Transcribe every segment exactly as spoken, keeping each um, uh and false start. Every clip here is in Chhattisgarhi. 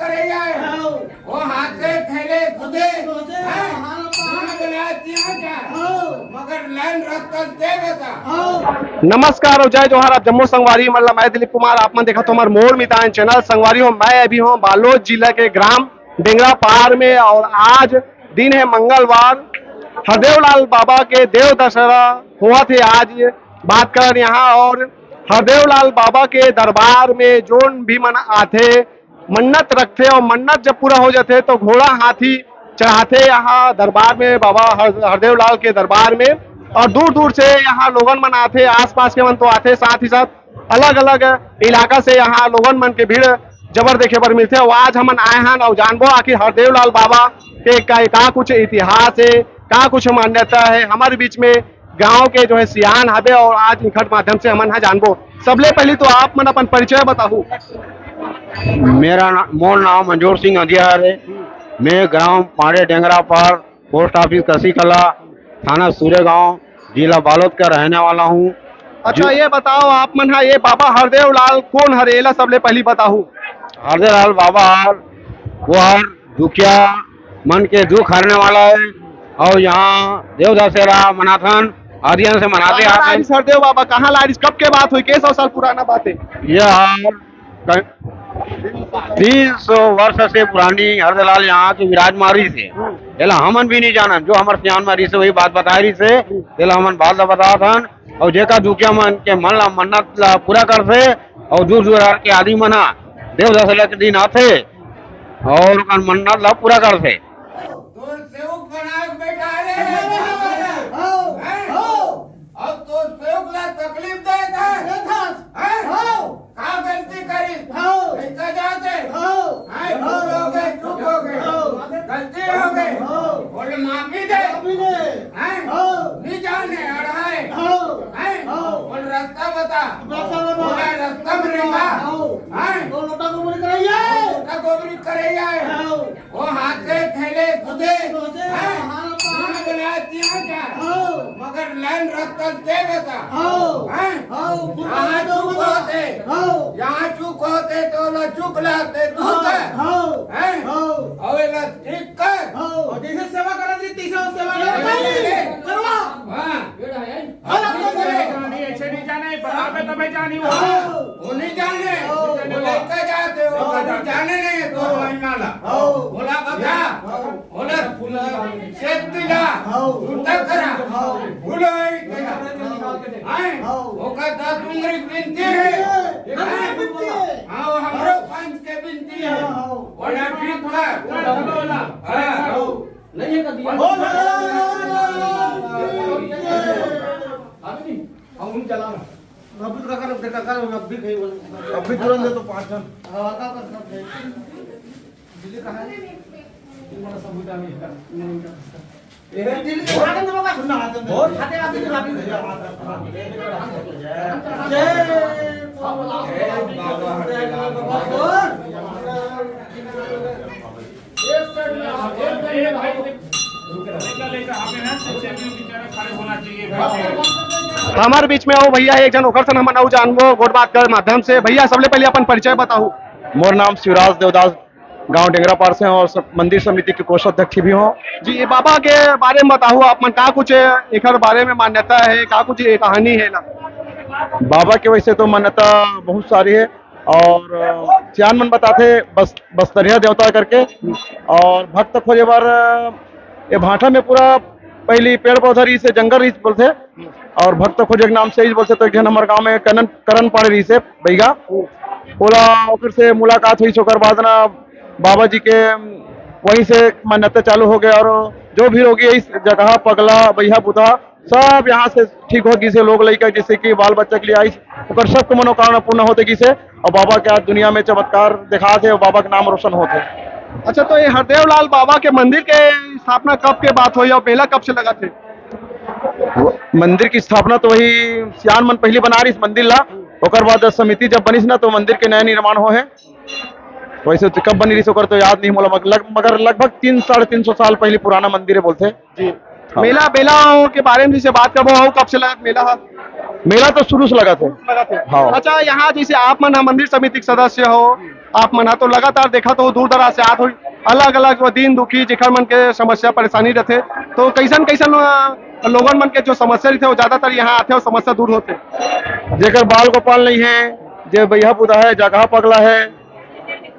वो हाथ से थैले खुदे, हैं? हाथ गला दिया क्या? मगर लाइन रखकर दे बता। नमस्कार और जय जोहार, आप जम्मो संगवारी, मतलब मैं दिलीप कुमार, आप मन देखत हो हमर मोर मितान चैनल। संगवारी हो, मैं अभी हूँ बालोद जिला के ग्राम डेंगरा पहाड़ में और आज दिन है मंगलवार, हरदेव लाल बाबा के देव दशहरा होवत हे आज। बात करन यहाँ और हरदेव लाल बाबा के दरबार में जोन भी मन आथे, मन्नत रखथे और मन्नत जब पूरा हो जाथे तो घोड़ा हाथी चढ़ाथे यहाँ दरबार में, बाबा हर-, हरदेव लाल के दरबार में। और दूर दूर से यहाँ लोगन मन आथे, आसपास के मन तो आथे, साथ ही साथ अलग अलग इलाका से यहाँ लोगन मन के भीड़ जबर देखे बर मिलथे। और आज हमन आए हन और जानबो आखिर हरदेव लाल बाबा के का, का कुछ इतिहास है, का कुछ मान्यता है। हमारे बीच में गांव के जो है सियान हबे और आज इनखर माध्यम से हमन ह जानबो। सबले पहली तो आप मन अपन परिचय बताहू। मेरा ना, मोर नाम मंजूर सिंह अधिया हरे। मैं ग्राम पांड़े डेंगरा पार, पोस्ट ऑफिस कसी कला, थाना सूर्यगांव, जिला बालोद का रहने वाला हूँ। अच्छा, जो ये बताओ आप मन हा, ये बाबा हरदेव लाल कौन हरे, एला सबले पहली बताहू। हरदेव लाल बाबा हर, वो हर दुखिया मन के दुख हरने वाला है और यहाँ देव दशहरा मनाथन, आदियन से मनाते कहाँ आते। लारिस हरदेव बाबा, कहाँ लारिस, कब के बात हुई, के सौ साल पुराना बात है? ये हर क-, तीन सौ वर्ष से पुरानी हरदेव लाल यहाँ के विराजमान रहिस हे। एला हमन भी नहीं जानन, जो हमर सियान में रहिस हे, वही बात बता रहिस हे। एला हमन बात ला बतात हन। और जेका दुखिया मन के मन ला मन्नत ला पूरा करथे और दूर दूर के आदमी मन ह देव दशहरा के दिन आथे और ओकर मन्नत ला पूरा करथे। तोर सेवक बना के बैठा रे। हाँ, हैं? हाँ। अब तोर सेवक ला तकलीफ देत हे। देत हस। हैं? हाँ। का गलती करी? हाँ। लइका जात हे। हाँ। हैं? हाँ। भूल हो गए, चूक हो गए। हाँ। गलती हो गए। हाँ। बोले माफी दे। माफी दे। हैं? हाँ। नहीं जाने अड़ाए। हाँ। हैं? हाँ। बोल रास्ता बता। रास्ता बता। बोला रास्ता में रहेगा। हाँ। हैं? तो लोटा गोबरी करैया। लोटा गोबरी करैया। हाँ। वो हाथ से थैले खुदे, खुदे, हैं? हाथ हाथ गला दिया क्या? हाँ। मगर लाइन रखकर दे बता। हाँ। हैं? हाँ, यहाँ चूक होते, हाँ। यहाँ चूक होते तो ना चूक लाते, दूर हाँ, से। हाँ। हैं? हाँ। और एला ठीक कर। हाँ। और जैसे सेवा करत रही, तीसरा सेवा करत रही। करवा। हाँ। हाँ, आप लोग करो। नहीं, ऐसे नहीं जाने, बतावे तबे जानी हो। हाँ। वो नहीं जाने। हाँ। वो लड़का जाते हो, हाँ। वो जाने नहीं तो हाँ। वही माला। हाँ। बोला बता। हाँ। बोला फूल, सेती ला, हाँ। उल्टा करा। हाँ। फूल है तेरा। हाँ। हाँ। ओका दस उंगली बिनती है। हाँ, बिनती है। हाँ, वो हमरो पंच के बिनती है। हाँ। बोला ठीक कर। हाँ। नहीं है कभी। बोल। अभी नहीं, हम उन चला रहा। अभी तो काका, अभी काका, अभी खाई बोल। अभी तुरंत दे तो पाँच जन। हाँ, का कर सकते हैं? दिल्ली कहाँ है? तुम्हारा सब विटामिन है। ये दिल्ली कहाँ है तुम्हारा? सुनना, हाथ में। बहुत खाते आते हैं, अभी। जय बाबा। हमारे बीच में आओ भैया, एक जन ओकर सन हमन अउ जानबो गोठ बात कर माध्यम से। भैया, सबले पहले अपन परिचय बताहू। मोर नाम शिवराज देवदास, गांव डेंगरा पार से हूँ और स-, मंदिर समिति के कोषाध्यक्ष भी हूँ। जी, ये बाबा के बारे में बताहू, आप मन का कुछ एकर बारे में मान्यता है, का कुछ ये कहानी है ना? बाबा के वैसे तो मान्यता बहुत सारी है, और, अ, सियान मन बताथे बस, बस्तरिया देवता करके, और भक्त खोजे बर, अ, ये भाटा में पूरा पहली पेड़ पौधा रहिस हे, जंगल रहिस बोलथे, और भक्त खोजे के नाम से ही बोलथे, तो एक झन हमर गांव में कनन, करण पाड़े रहिस हे, बैगा, ओला ओकर से मुलाकात हुई, ओकर बाद ना बाबा जी के वहीं से मान्यता चालू हो गए, और जो भी रोगी है इस जगह पगला, बैहा, बुधा, सब यहाँ से ठीक हो गिस हे, लोग लइका जैसे कि बाल बच्चा के लिए आइस, ओकर सबके मनोकामना पूर्ण होते गिस हे, और बाबा के आज दुनिया में चमत्कार देखात हे और बाबा के नाम रोशन होत हे। अच्छा, तो ये हरदेव लाल बाबा के मंदिर के स्थापना कब के बात होई और मेला कब से लगत हे? वो मंदिर की स्थापना तो वही सियान मन पहली बना रहिस मंदिर ला, ओकर बाद समिति जब बनिस ना तो मंदिर के नया निर्माण हो हे। वैसे तो कब बनी रहिस ओकर तो याद नहीं मोला, मगर लग-, मगर लगभग तीन, साढ़े तीन सौ साल पहले पुराना मंदिर है बोलथे। जी। हाँ। मेला, मेला के बारे में जैसे बात करबो, हो कब से लगत मेला हा? मेला तो शुरू से लगत हे। लगत हे। हाँ। अच्छा, यहाँ जैसे आप मन ह मंदिर समिति के सदस्य हो, आप मन ह तो लगातार देखत हो, दूर दराज से आत होही, अलग-अलग जो दीन दुखी जेखर मन के समस्या परेशानी रथे, तो कइसन-कइसन, अ, लोगन मन के जो समस्या रथे, वो ज्यादातर यहाँ आथे और समस्या दूर होथे। जेकर बाल गोपाल नहीं है, जे बइहा बुधा है, जगह पगला है,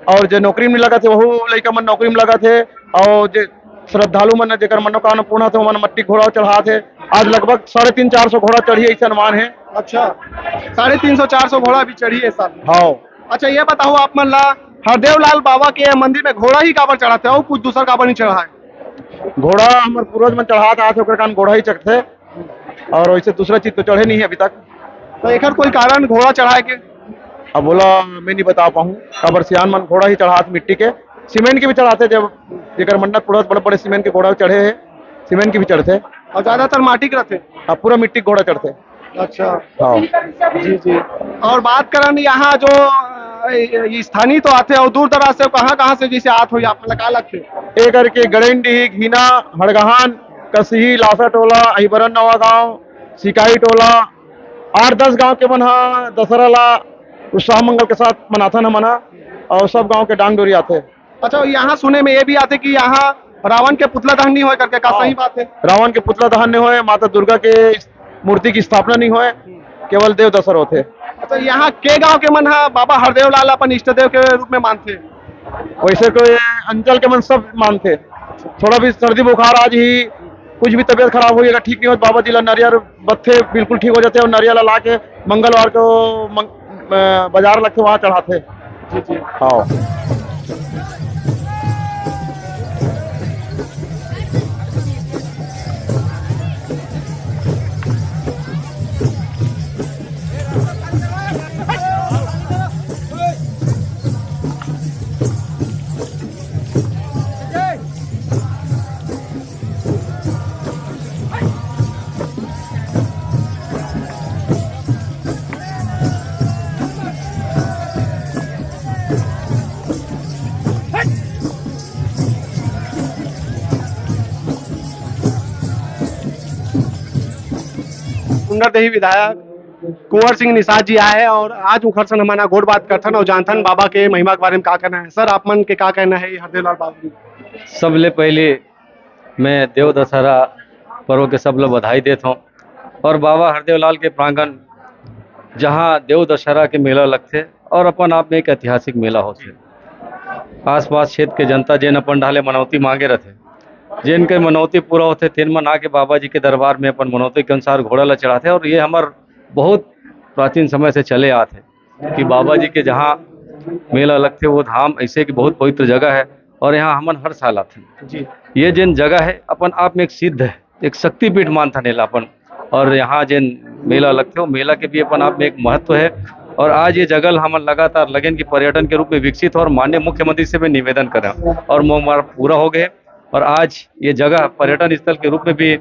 और जे नौकरी में लगत हे, वहू लइका मन नौकरी में लगत हे, और जे श्रद्धालु मन, जेकर मनोकामना पूर्ण होथे, ओमन मट्टी घोड़ा चढ़ात हे। आज लगभग साढ़े तीन चार सौ घोड़ा चढ़ी, ऐसे अनुमान है। अच्छा, साढ़े तीन सौ चार सौ घोड़ा भी चढ़ी है साल में? हाँ। अच्छा, ये बताओ आप मन ला, हरदेव लाल बाबा के मंदिर में घोड़ा ही काबर चढ़ाथे, और कुछ दूसर काबर नहीं चढ़ाए? घोड़ा हमर पूर्वज मन चढ़ात आत हे, ओकर कारण घोड़ा ही चढ़थे, और वैसे दूसरा चीज तो चढ़े नहीं है अभी तक। तो एकर कोई कारण घोड़ा चढ़ाए के? अब बोला, मैं नहीं बता पाऊँ, काबर सियान मन घोड़ा ही चढ़ात मिट्टी के, सीमेंट के भी चढ़ाते, जब जेकर मन्नत पूरा होथे, बड़े बड़े सीमेंट के घोड़ा चढ़े हैं, सीमेंट के भी चढ़ते। और ज्यादातर माटी के रहते? हाँ, पूरा मिट्टी के घोड़ा चढ़ते। अच्छा। हाँ। जी, जी। और बात करन यहाँ जो, अ, ये स्थानीय तो आथे और दूर दराज से कहाँ, कहाँ से जैसे आत हो, आप मतलब का लगथे? ये करके गड़ेंडी, घीना, हड़गहान, कसही, लासा टोला, अहिबरन नवा गांव, सिकाई टोला, आठ दस गांव के मन ह दशहरा ला उत्साह मंगल के साथ मनाथन हमन ह, और सब गांव के डांग डोरी आथे। अच्छा, यहाँ सुने में ये भी आथे कि यहाँ रावण के पुतला दहन नहीं होय करके, का हाँ। सही बात है? रावण के पुतला दहन नहीं होय, माता दुर्गा के मूर्ति की स्थापना नहीं होय, केवल देव दशहरा होथे। अच्छा, यहाँ के गांव के मन ह बाबा हरदेव लाल अपन इष्ट देव के रूप में मानथे? वैसे तो ये अंचल के मन सब मानथे। थोड़ा भी सर्दी बुखार आज ही, कुछ भी तबीयत खराब होई, अगर ठीक नहीं हो, बाबा जी ला नरियर बत्थे, बिल्कुल ठीक हो जाथे, और नरियर ला, ला के मंगलवार को मंग-, अ, बाजार लगथे, वहाँ चढ़ाथे। जी, जी। हाँ। कुंडरदेही विधायक कुंवर सिंह निषाद जी आए हैं और आज उखर सन हमन गोठ बात करथन और जानथन बाबा के महिमा के बारे में का कहना है। सर, आप मन के का कहना है ये हरदेव लाल बाबा जी? सबले पहले मैं देव दशहरा पर्व के सब ला बधाई देत हौं और बाबा हरदेव लाल के प्रांगण, जहाँ देव दशहरा के मेला लगथे और अपन आप में एक ऐतिहासिक मेला होथे। आसपास क्षेत्र के जनता जेन अपन डहाले मनौती मांगे रथे, जेन के मनौती पूरा होथे, तेन मन आके बाबा जी के दरबार में अपन मनौती के अनुसार घोड़ा ला चढ़ाथे और ये हमर बहुत प्राचीन समय से चले आत हे। कि बाबा जी के जहाँ मेला लगथे, वो धाम ऐसे कि बहुत पवित्र जगह है और यहाँ हमन हर साल आथन। जी। ये जेन जगह है, अपन आप में एक सिद्ध है, एक शक्तिपीठ मानथन एला अपन। और यहाँ जेन मेला लगथे, वो मेला के भी अपन आप में एक महत्व है। और आज ये जगह ल हमन लगातार लगेन कि पर्यटन के रूप में विकसित हो। और माननीय मुख्यमंत्री से मैं निवेदन करें, और मोर पूरा हो गए, और आज ये जगह पर्यटन स्थल के रूप में भी,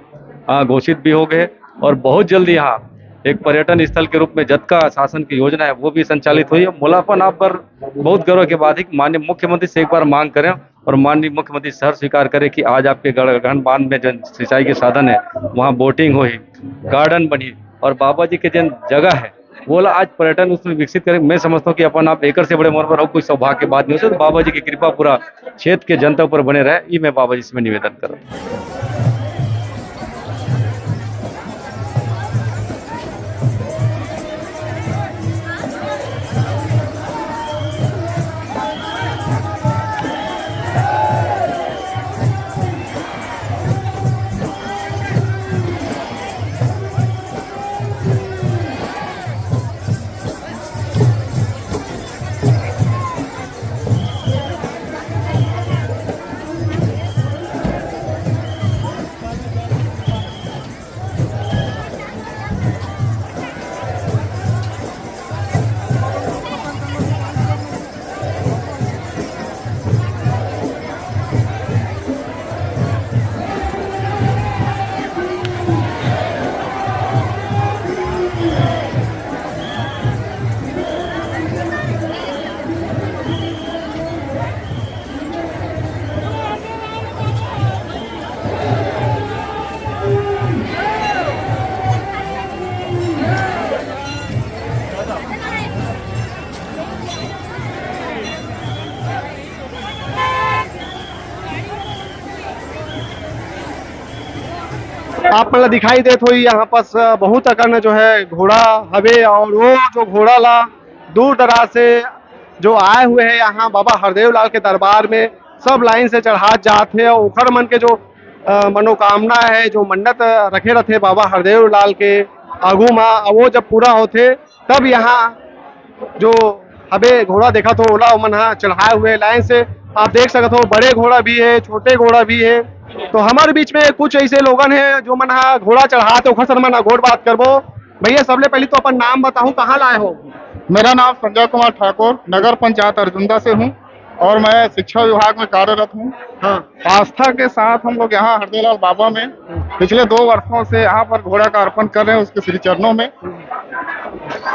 आ, घोषित भी हो गए और बहुत जल्दी यहाँ एक पर्यटन स्थल के रूप में जतका शासन की योजना है, वो भी संचालित होही। मोला अपन आप पर बहुत गर्व के बात है कि माननीय मुख्यमंत्री से एक बार मांग करें और माननीय मुख्यमंत्री सर स्वीकार करें कि आज आपके गढ़-, गढ़गहन बांध में जो सिंचाई के साधन है, वहाँ बोटिंग होही, गार्डन बनी और बाबा जी के जन जगह है, वो ला आज पर्यटन उसमें विकसित करें। मैं समझता हूँ कि अपन आप एकर से बड़े मोर पर और कोई सौभाग्य के बात नहीं हो सकता। बाबा जी की कृपा पूरा क्षेत्र के जनता ऊपर बने रहे, ये मैं बाबा जी से मैं निवेदन करूँ। आप मन ला दिखाई देत होही, यहाँ पास, अ, बहुत अकन जो है घोड़ा हवे, और वो जो घोड़ा ला दूर दराज से जो आए हुए हैं यहाँ बाबा हरदेव लाल के दरबार में, सब लाइन से चढ़ात जात हे, और ओखर मन के जो, अ, मनोकामना है, जो मन्नत रखे रथे बाबा हरदेव लाल के आगू मा, वो जब पूरा होथे, तब यहाँ जो हबे घोड़ा देखत हो, ओला ओमन ह चढ़ाए हुए लाइन से। आप देख सकत हो, बड़े घोड़ा भी है, छोटे घोड़ा भी है। तो हमारे बीच में कुछ ऐसे लोगन है जो मन ह घोड़ा चढ़ात हे, ओखर से मन ह गोठ बात करबो। भैया, सबले पहले तो अपन नाम बताहू, कहाँ लाए हो? मेरा नाम संजय कुमार ठाकुर, नगर पंचायत अर्जुंदा से हूँ और मैं शिक्षा विभाग में कार्यरत हूँ। हाँ। आस्था के साथ हम लोग यहाँ हरदेलाल बाबा में पिछले दो वर्षों से यहाँ पर घोड़ा का अर्पण कर रहे हैं, उसके श्री चरणों में।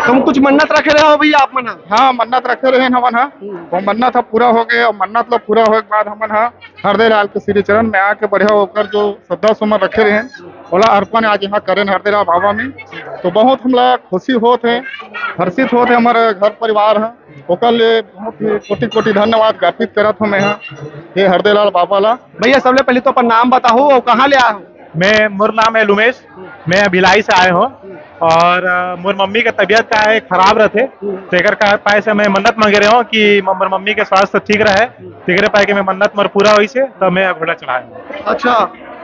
तुम कुछ मन्नत रखे रहे हो भैया, आप मन ह? हाँ, मन्नत रखे रहे हैं हमन ह। हम्म। वो मन्नत ह पूरा हो गए और मन्नत लोग पूरा होए के बाद हमन ह हरदेलाल के श्री चरण में आके बढ़िया होकर जो श्रद्धा सुमन रखे रहे हैं, ओला अर्पण आज यहाँ करें हरदेलाल बाबा में। तो बहुत हमला खुशी होत है, हर्षित होत है हमारे घर परिवार ह। ओकर लिए बहुत ही कोटि कोटि धन्यवाद ज्ञापित करत हूँ मैं यहाँ, हे हरदेलाल बाबा ला। भैया, सबले पहले तो अपन नाम बताहू और कहाँ ले आए हो? मैं, मोर नाम है लुमेश, मैं भिलाई से आए हूँ और, अ, मोर मम्मी का तबीयत का है खराब रहते, तेकर का पाए से मैं मन्नत मांगे रहे हूँ कि मोर मम्मी के स्वास्थ्य ठीक रहे, तेकरे पाए के मैं मन्नत मोर पूरा होइस हे, तो मैं घोड़ा चढ़ाए हूँ। अच्छा,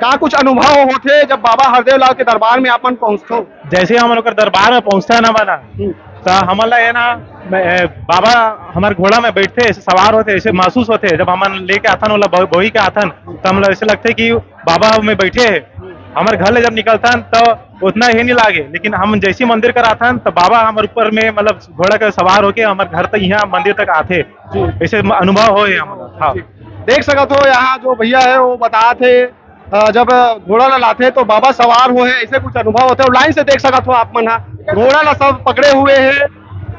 का कुछ अनुभव होथे जब बाबा हरदेव लाल के दरबार में अपन पहुँचथो? जैसे ही हमन ओकर दरबार में पहुँचता है ना बना, हम्म। त हमन ला ये ना, मैं, ए, बाबा हमर घोड़ा में बैठते, ऐसे सवार होते, ऐसे महसूस होते। जब हमन लेके आथन, ओला बो-, बोही के आथन, त हमला ऐसे लगते कि बाबा में बैठे हैं। हमर घर ले जब निकलथन, त उतना ही नहीं लागे, लेकिन हम जैसे ही मंदिर कर आथन, त बाबा हमर ऊपर में, मतलब, घोड़ा के सवार होके हमर घर तक, यहाँ मंदिर तक आथे। जी। ऐसे म-, अनुभव होए हमला। हाँ। जी। देख सकत हो, यहाँ जो भैया है, वो बतात हे, अ, जब घोड़ा ला लाथे तो बाबा सवार हो हे, ऐसे कुछ अनुभव होथे। और लाइन से देख सकत हो आप मन ह, घोड़ा ला सब पकड़े हुए हे,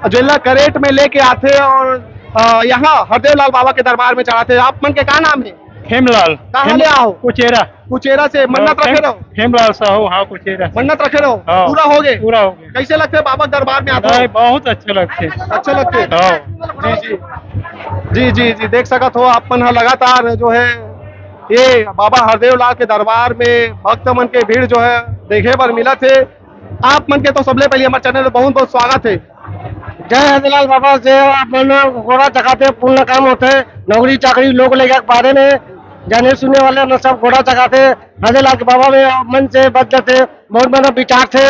जेला करेट में लेके आथे और, अ, यहाँ हरदेव लाल बाबा के दरबार में चढ़ाथे। आप मन के का नाम हे? खेमलाल। कहाँ ले आओ? कुचेरा। कुचेरा से मन्नत हाँ, रखे खेम-, रहो? खेमलाल साहू, हाँ, कुचेरा। मन्नत रखे रहो? हाँ। पूरा हो गए? पूरा हो गए। कैसे लगथे बाबा के दरबार में आथो? नहीं, बहुत अच्छा लगथे। अच्छा लगथे? हाँ। जी, जी। जी, जी, जी, देख सकत हो आप मन ह लगातार जो है ये बाबा हरदेव लाल के दरबार में भक्त मन के भीड़ जो है देखे बर मिलत हे। आप मन के तो सबले पहले हमारे चैनल में बहुत बहुत स्वागत है। जय हरदेव लाल बाबा, जय हो। आप मन घोड़ा चघाथे, पुण्य काम होथे, नौकरी चाकरी लोग लेके के बारे में जाने सुने वाले न सब घोड़ा चघाथे, हरदेव लाल के बाबा में मन से बच जाथे, बहुत मन विचार थे,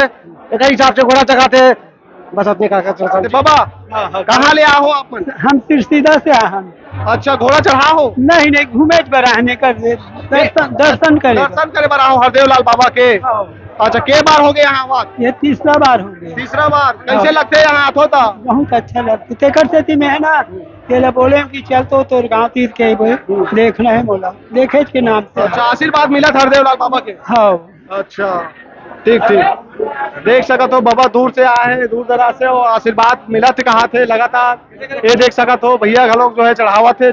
एक हिसाब से घोड़ा चघाथे। बस अपने का, का, का, का, अरे बाबा, हाँ, हाँ, कहाँ ले आहो आप मन? हम सिरसीदा से आए हैं। अच्छा, घोड़ा चढ़ा हो? नहीं, नहीं, घूमे बर आए हैं, कर दे, दर्शन, दर्शन करे बर। दर्शन करे बर आहो हरदेव लाल बाबा के। हाँ। अच्छा, के बार हो गए यहाँ आवाज? ये तीसरा बार हो गया। तीसरा बार। कैसे हाँ। लगते हैं यहाँ आथो ता? बहुत अच्छा लगता है। तेकर सेती में है ना, तेला बोले हम कि चल तो तोर गांव तीर के भाई, देखना है मोला, देखे के नाम से। अच्छा, आशीर्वाद मिला था हरदेव लाल बाबा के? हाँ। अच्छा, ठीक, ठीक। देख सकत हो, बाबा दूर से आए हैं, दूर दराज से, और आशीर्वाद मिलत हे, कहाथे लगातार। ये देख सकत हो, भैया घलोक जो है चढ़ावत हे।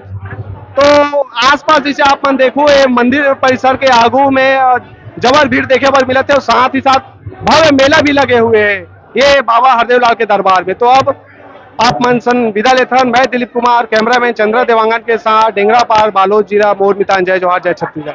तो आसपास जैसे आप मन देखो, ये मंदिर परिसर के आगू में, अ, जबर भीड़ देखे बर मिलत हे, और साथ ही साथ भव्य मेला भी लगे हुए हैं ये बाबा हरदेव लाल के दरबार में। तो अब आप मन सन विदा लेथन, मैं दिलीप कुमार, कैमरामैन चंद्रा देवांगन के साथ डेंगरा पार, बालोद जिला, मोर मितान। जय जोहार, जय छत्तीसगढ़।